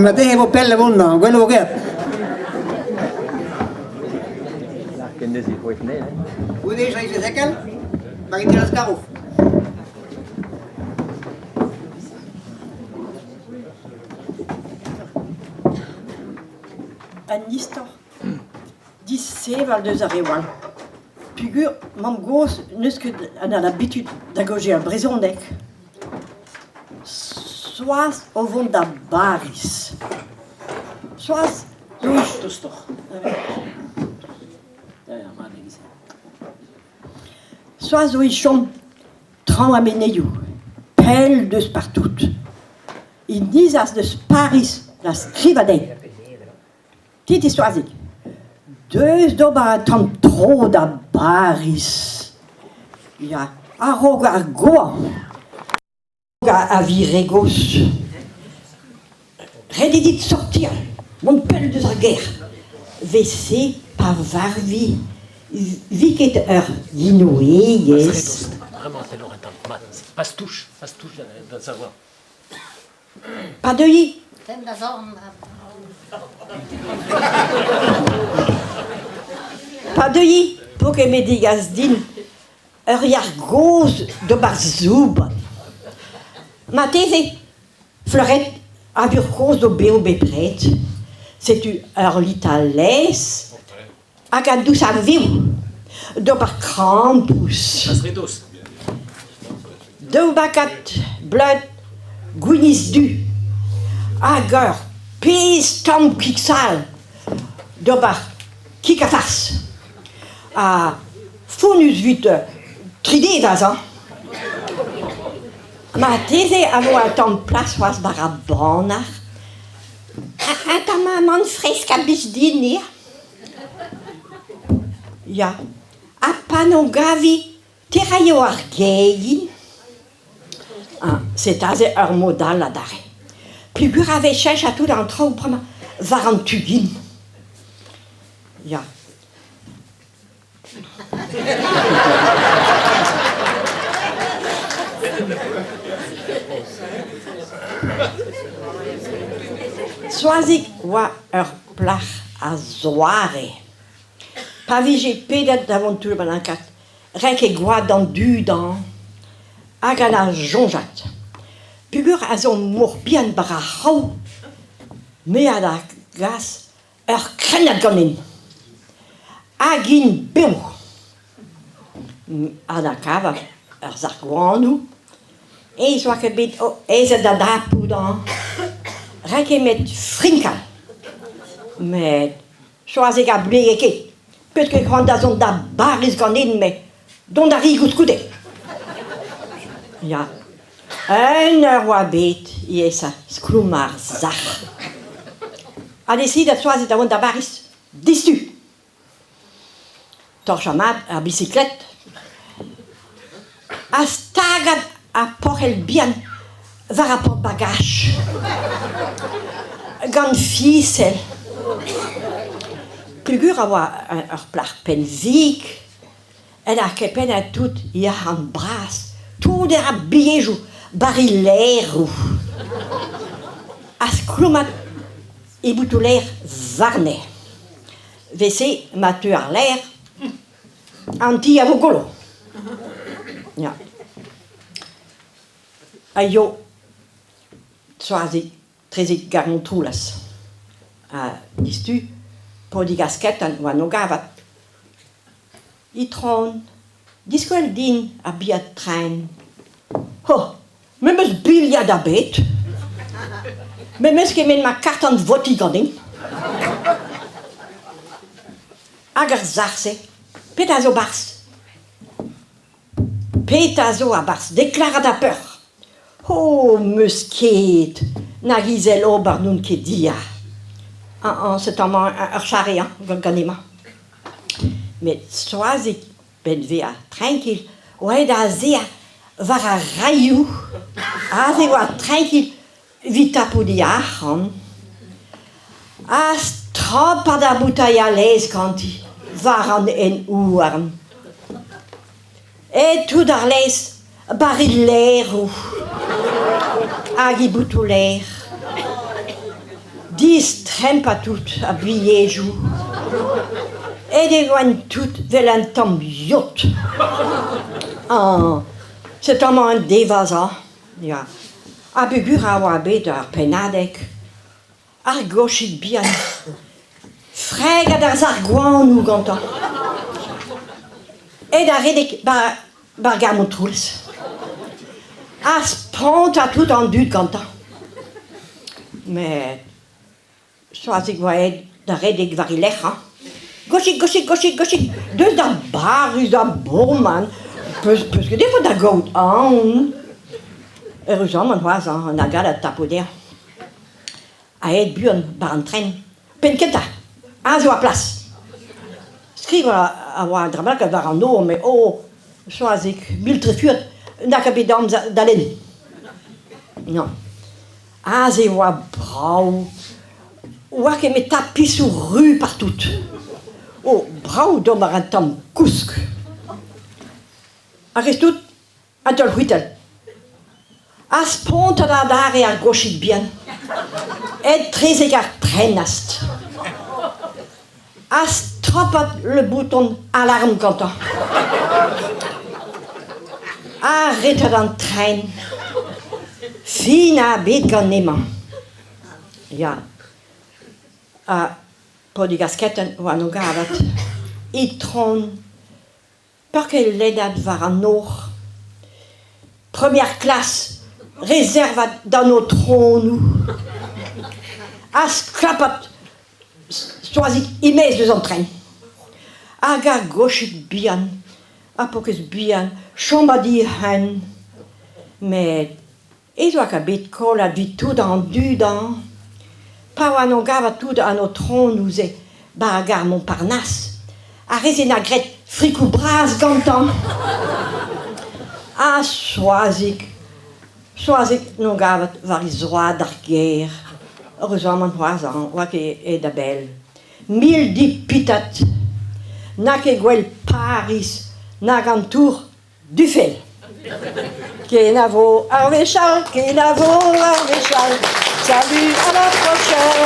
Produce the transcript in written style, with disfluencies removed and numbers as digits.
Marteze e vo pell da vont, gwell e vo graet. Goude Ezekiel, Marie-Thérèse Caro. Un istor disheñvel deus ar re all. Peogwir mamm-gozh n'eus ket an abitud da gaozeal brezhoneg. Soaz o vont da Bariz. Soaz zo Tostoc'h. Soaz zo e chom traoñ ar menezioù, pell deus partout. He nizas deus Pariz da skrivañ dezhi. Titi Soazig, deus d'ober un tamm tro da Bariz. Ya, a-raok ar goañv. A vire gozh. Ret eo dit sortial, mont pell deus ar gêr. 'Vel-se pa varvi 'vi ket ur ginouegezh. Vraiment, c'est lourd, attends, passe touche, passe touche da savoir. Pa deui. Tenn da zorn. Pa deui 'po ket met degas din Ur yar gozh d'ober soubenn. Marteze Fleuret a vur kozh zo bev bepred. Setu ur litr laezh hag a dous a vev d'ober krampouezh. Daou bakad bleud gwinizh-du hag ur pezh tamm kig-sall d'ober kig ha farz. Ha fonnus 'vit tri devezh hañ. Marteze a vo un tamm plas c'hoazh war ar bannac'h. Un tamm amann fresk a blij din eo. Ya, ha pa n'o gavi, te 'raio ar gegin. Ah, set' aze ur mod all adarre. Peogwir a vez cheñch ha tout an traoù bremañ war an tu-gin. Ya. Soazig oa ur plac'h a-zoare. Pa vije pedet da vont toull-bennakat, renket gwad d'an dud hañ hag a la soñjat. Peogwir a zo mor bihan war ar c'hraou, me a da gas ur krennad ganin. Hag int bev. Ha da kavañ ur sac'h goanoù, aes oa ket bet aezet da dapout hañ. Renket met frinkal. Met Soazig a blege ket. Peus ket c'hoant da zont da Bariz ganin-me? Dont a ri koulskoude. Ya, un eur oa bet ivez skoulm ar sac'h. Ha desidet Soazig da vont da Bariz, diouzhtu. Torchañ mat ar bisiklet ha stagañ ar porc'hell bihan war ar porte-bagaj gant fisel. Peogwir a oa ur plac'h penn-zik en ar kempenn tout he arc'hant bras, tout e ra bilhejoù, barilleroù. Ha skoulmat he boutoù-lêr warne. 'Vel-se ma teu ar laer, an ti a vo gollo. Ya. Ha yo, Soazig, 'trezek gar Montroulez. Ha diouzhtu, p'o digasketan oa 'n o gavat. Itron, diskwel din ar bilhad tren. Ho, me 'm eus bilhad ebet. Me 'm eus ket ma kartan votiñ ganin. Hag ar sac'h-se, petra zo 'barzh? Petra zo a-barzh deklarat ar peoc'h? Oh, 'm eus ket, nag izel ober n'on ket diàr. Añ, setu amañ ur charre hañ, ganemañ. Met Soazig, 'benn vezañ trankil, oa aet azezañ war ar railhoù. Aze e oa trankil evit tapout e arc'hant. Ha skrapat ar boutailh a laezh ganti war an hent-houarn. Aet tout ar laezh barril-lêroù hag he boutoù-lêr. Distrempañ tout a bilhejoù. Aet e oant tout 'vel un tamm yod. Ah, setu amañ un devezh hañ, ya. Ha peogwir a oa bet ar pennadeg, ar gochig bihan, fregat ar sac'h-goanoù gantañ. Aet da redek 'ba 'ba gar Montroulez. Ha spontañ tout an dud gantañ. Met Soazig 'oa aet da redek war he lerc'h hañ. Gochig, gochig, gochig, gochig, deus da Bariz da bourmen, peus peus ket defaot da gaout aon. Eüruzamant c'hoazh hañ, an agalad tapo dezhañ. Aet buan 'ba an tren. Penn kentañ, aze 'oa plas. Skrivañ a oa un dra bennak war an nor met oh, Soazig, mil-trefuet, n'a ket bet amzer da lenn. Non. Aze e oa brav. Oa ket met tapisoù ru partout. Oh, brav d'ober un tamm kousk. Hag tout, un taol c'hwitell. Ha spontet adarre ar gochig bihan. Etrezek ar prenastr. Ha strapat le bouton alarm gantañ. Arretet an tren. Fin a bet gant hemañ. Ya. Ha paotr e gasketenn oa 'n o gavet. Itron Peurket lennad war an nor. Première classe, rezervat d'an aotronoù. Ha sklapat Soazig e-maez eus an tren. Hag ar gochig bihan, ar paourkaezh bihan, chom a-dic'henn. Met ez oa ket bet kollet evit tout an dud hañ. Pa oa 'n gavet tout an aotronoù-se 'ba ar gar Montparnasse, ar re-se 'na graet frikoù bras gantañ. Ha Soazig, Soazig 'n gavet war he zroad d'ar gêr. Heureuzamant c'hoazh hañ, 'oa ket aet a-bell. Mil dipitat! N'a ket gwell Pariz nag an tour Dufel. Kenavo ar wech all, kenavo ar wech all. Salut à la prochaine.